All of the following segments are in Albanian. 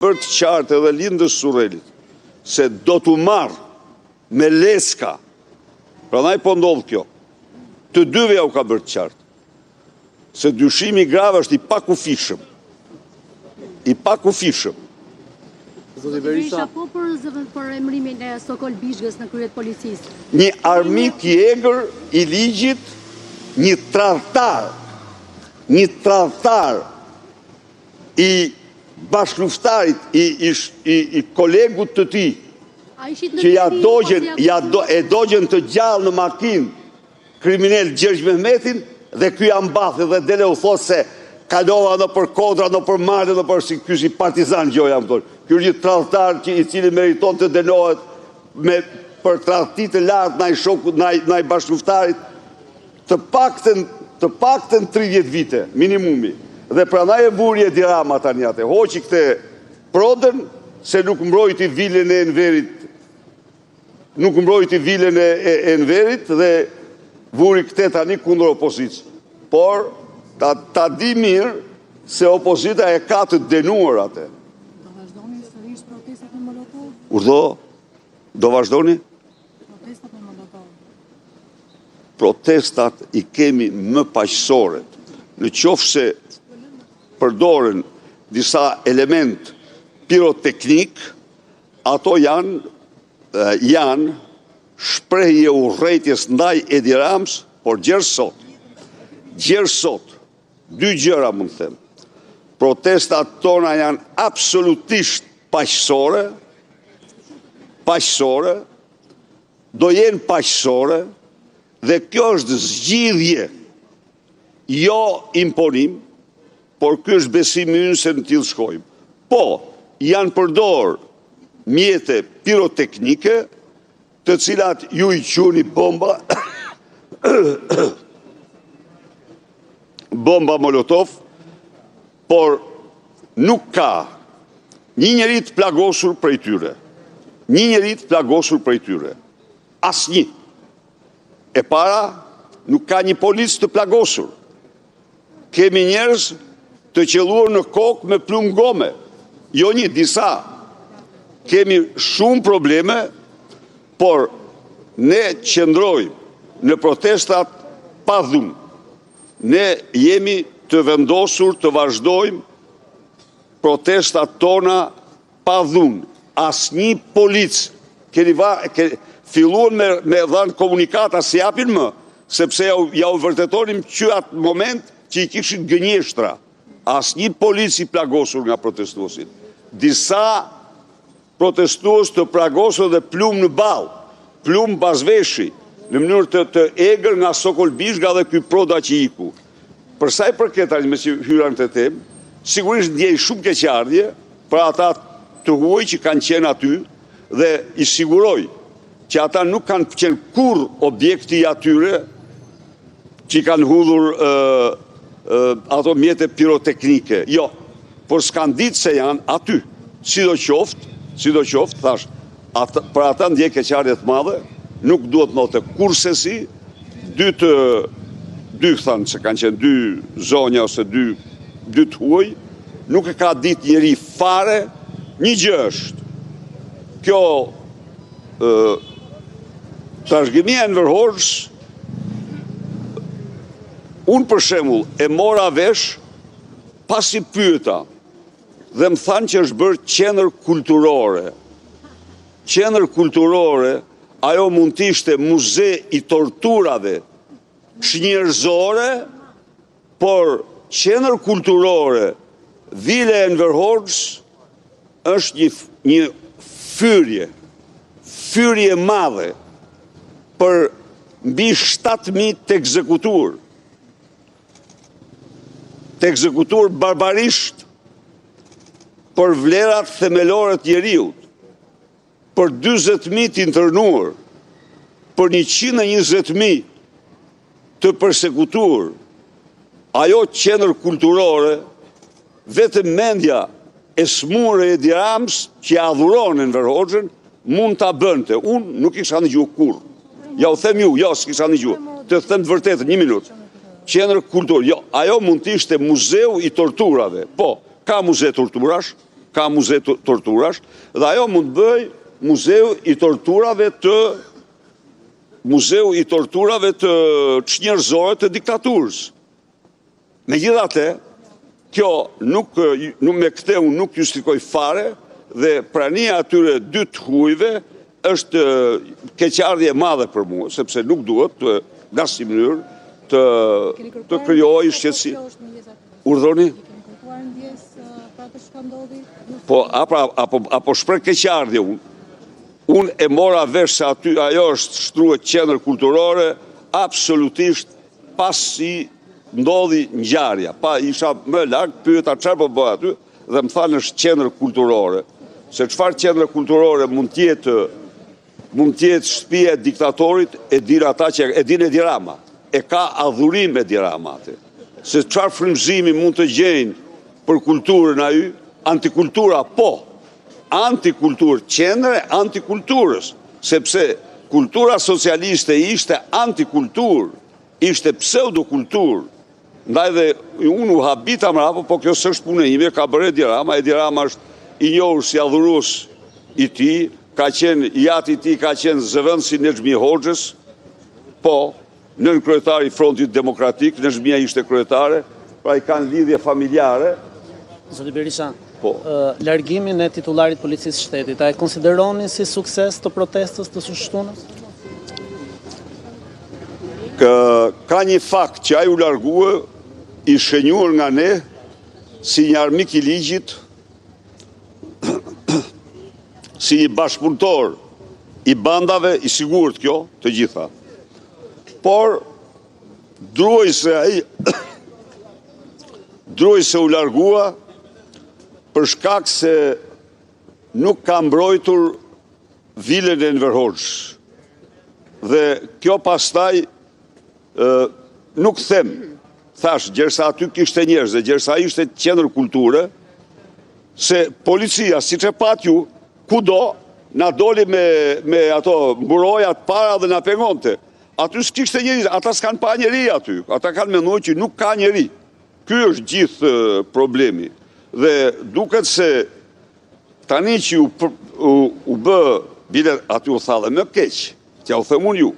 Bërë të qartë edhe Lindës Surrelit se do t'u marrë me lecka. Prandaj po ndodh kjo. Të dyve ja u ka bërë të qartë. Se dyshimi i grave është i pakufishëm. I pakufishëm. Zoti Berisha, po për zëvend për emrimin e Sokol Bizhgës në krye të policisë. Një armik i egër i ligjit, një tradhtar, një tradhtar i bashkëluftëtarit, i, i, i, i kolegut të tij, që ja dogjen, ja do, e dogjen të gjallë në makinë, kriminel Gjergj Mehmetin, dhe ky ja mbathi dhe del e u thotë se kalova nëpër kodra, nëpër male, nëpër si ky si partizan gjoja, më thonë. Ky është një tradhtar që i cili meriton të dënohet me për tradhti të lartë ndaj shokut, ndaj ndaj bashkëluftëtarit Të paktën, të paktën 30 vite, minimumi. Dhe prandaj e vuri Edi Rama tani atë. Hoqi këtë Prodën se nuk mbrojti vilën e Enverit. Nuk mbrojti vilën e, e Enverit dhe vuri këtë tani kundër opozitës. Por ta ta di mirë se opozita e ka të dënuar atë. Do vazhdoni sërish protestat me Molotov? Urdhëro? Do vazhdoni? Protestat me Molotov. Protestat i kemi më paqësoret. Në qoftë se përdoren disa element piroteknik, ato janë janë shprehje e urrejtjes ndaj Edi Ramës, por gjer sot, gjer sot, dy gjëra mund të them. Protestat tona janë absolutisht paqësore, paqësore, do jenë paqësore dhe kjo është zgjidhje, jo imponim, por ky është besimi ynë se në tillë shkojmë. Po, janë përdor mjete piroteknike, të cilat ju i quani bomba, bomba Molotov, por nuk ka një njeri të plagosur prej tyre. Një njeri të plagosur prej tyre. Asnjë. E para, nuk ka një polic të plagosur. Kemi njerëz të qëlluar në kokë me plumb gome. Jo një, disa. Kemi shumë probleme, por ne qëndrojmë në protestat pa dhunë. Ne jemi të vendosur të vazhdojmë protestat tona pa dhunë. Asnjë polic keni va, ke, filluan me me dhënë komunikata s'i japin më, sepse ja u, ja u vërtetonim që atë moment që i kishin gënjeshtra. Asnjë polic i plagosur nga protestuesit. Disa Protestues të plagosur dhe plumb në ballë, plumb pas veshi, në mënyrë të të egër nga Sokol Bizhga dhe ky Proda që iku. Për sa i përket tani meqë hyra në këtë temë, sigurisht ndjej shumë keqardhje për ata të huaj që kanë qenë aty dhe i siguroj që ata nuk kanë qenë kurrë objekti i atyre që i kanë hudhur ato mjete piroteknike. Jo, por s'kanë ditë se janë aty. Sidoqoftë, sidoqoftë, thashë, ata, për ata ndjej keqardhje të madhe, nuk duhet të ndodhte kurrsesi, dy të, dy thanë se kanë qenë dy zonja ose dy, dy të huaj, nuk e ka ditë njeri fare, një gjë është, kjo trashëgimia e Enver Hoxhës, unë për shembull e mora vesh pasi pyeta dhe më thanë që është bërë qendër kulturore. Qendër kulturore, ajo mund të ishte muze i torturave çnjerëzore, Por qendër kulturore Vila e Enver Hoxhës është një një fyrje, fyrje e madhe për mbi 7000 të ekzekutuar. Të ekzekutuar barbarisht për vlerat themelore të njeriut. për 40.000 të internuar, për 120.000 të persekutuar, ajo qendër kulturore, vetëm mendja e sëmurë e Edi Ramës që e adhuron Enver Hoxhën, mund ta bënte. Unë nuk kisha ndëgjuar kurrë. Ja u them ju, jo, s'kisha ndëgjuar. Të them të vërtetën, një minutë. Qendër kulturore, jo, ajo mund të ishte muzeu i torturave. Po, ka muze torturash. Ka muze torturash dhe ajo mund të bëhej muzeu i torturave të muzeu i torturave të çnjerëzore të diktaturës. Megjithatë, kjo nuk, nuk me këtë unë nuk justifikoj fare dhe prania e atyre dy të huajve është keqardhje e madhe për mua, sepse nuk duhet të në asnjë mënyrë të të krijojë shqetësim. Urdhëroni? Po, apo, apo, apo shpreh keqardhje unë. Unë e mora vesh se aty ajo është shtrue qendër kulturore, absolutisht pasi ndodhi ngjarja. Pa, isha më larg, pyeta çfarë po bëhet aty dhe më thanë është qendër kulturore. Se çfarë qendre kulturore mund të jetë mund të jetë shtëpia e diktatorit, e dinë ata që e din Edi Rama. E ka adhurim Edi Rama aty. Se çfarë frymëzimi mund të gjejnë për kulturën ai, antikultura po. Antikulturë, qendër e antikulturës, sepse kultura socialiste ishte antikulturë, ishte pseudokulturë. Ndaj dhe unë u habita mbrapa, po kjo s'është punë ime, ka bërë Edi Rama, Edi Rama është i njohur si adhurues i tij, ka qenë i ati i tij ka qenë zëvendësi i Nexhmi Hoxhës, po, nënkryetari i Frontit Demokratik, Nexhmia ishte kryetare, pra i kanë lidhje familjare. Zoti Berisha, po. largimin e titullarit të Policisë së Shtetit, a e konsideroni si sukses të protestës të së shtunës? Kë, ka një fakt që ai u largue i shenjuar nga ne si një armik i ligjit, si një bashkëpunëtor i bandave, i sigurt kjo, të gjitha. Por, druaj se ai, druaj se u largua për shkak se nuk ka mbrojtur vilën e Enver Hoxhës. Dhe kjo pastaj nuk them, thashë, gjersa aty kishte njerëz dhe gjersa ishte qendër kulture, se policia, siç e patë ju, kudo, na doli me, me ato mburojat para dhe na pengonte. Aty s'kishte njeri, ata s'kanë pa njeri aty, ata kanë menduar që nuk ka njeri. Ky është gjithë problemi. Dhe duket se Tani që u, u, u bë, bile aty u tha dhe më keq, t'jua them unë ju,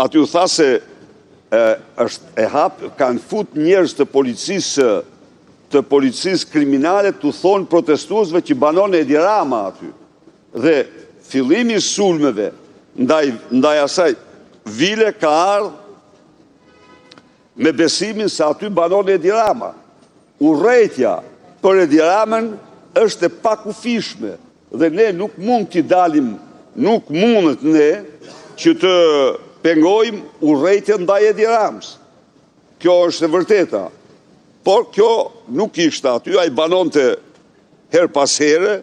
aty u tha se e, është e hap, kanë fut njerëz të policisë të policisë kriminale t'u thonë protestuesve që banon Edi Rama aty. Dhe fillimi i sulmeve ndaj, ndaj asaj vile ka ardhë me besimin se aty banon Edi Rama. Urrejtja për Edi Ramën është e pakufishme dhe ne nuk mund t'i dalim, nuk mundet ne që të pengojmë urrejtjen ndaj Edi Ramës. Kjo është e vërteta. Por kjo nuk ishte aty, ai banonte herë pas here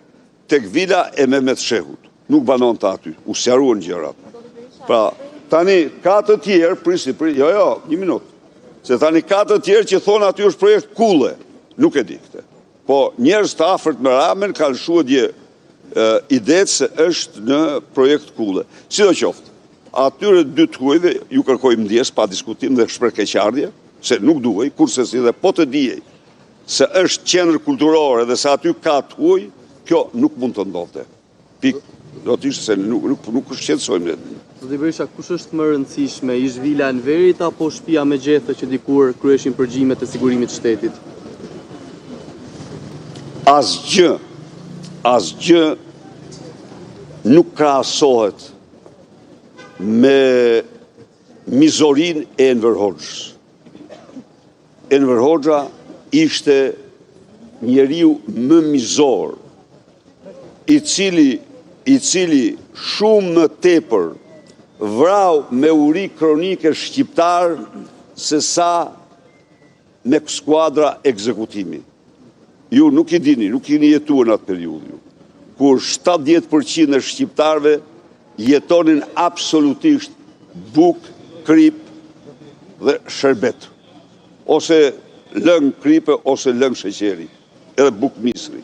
tek vila e Mehmet Shehut. Nuk banonte aty, u sqaruan gjërat. Pra, tani ka të tjerë, prisni, prisni, jo, jo, një minutë. Se tani ka të tjerë që thonë aty është projekt kulle. Nuk e di këtë. Po njerëz të afërt me Ramën kanë lëshuar dje idetë se është në projekt kulle. Sidoqoftë, atyre dy të huajve ju kërkojmë ndjesë pa diskutim dhe shpreh keqardhje, se nuk duhej, kurrsesi dhe po të dihej se është qendër kulturore dhe se aty ka të huaj, kjo nuk mund të ndodhte. Pikë, do të ishte se nuk nuk nuk shqetësojmë ne. Zoti Berisha, kush është më e rëndësishme, ish vila e Enverit apo shtëpia me gjethe që dikur kryeshin përgjimet e sigurimit të shtetit? Asgjë, asgjë nuk krahasohet me mizorinë e Enver Hoxhës. Enver Hoxha ishte njeriu më mizor, i cili i cili shumë më tepër vrau me uri kronike shqiptarë se sa me skuadra ekzekutimi. Ju nuk i dini, nuk keni jetuar në atë periudhë ju. Kur 70% e shqiptarëve jetonin absolutisht bukë, kripë dhe sherbet. Ose lëng kripe ose lëng sheqeri, edhe bukë misri.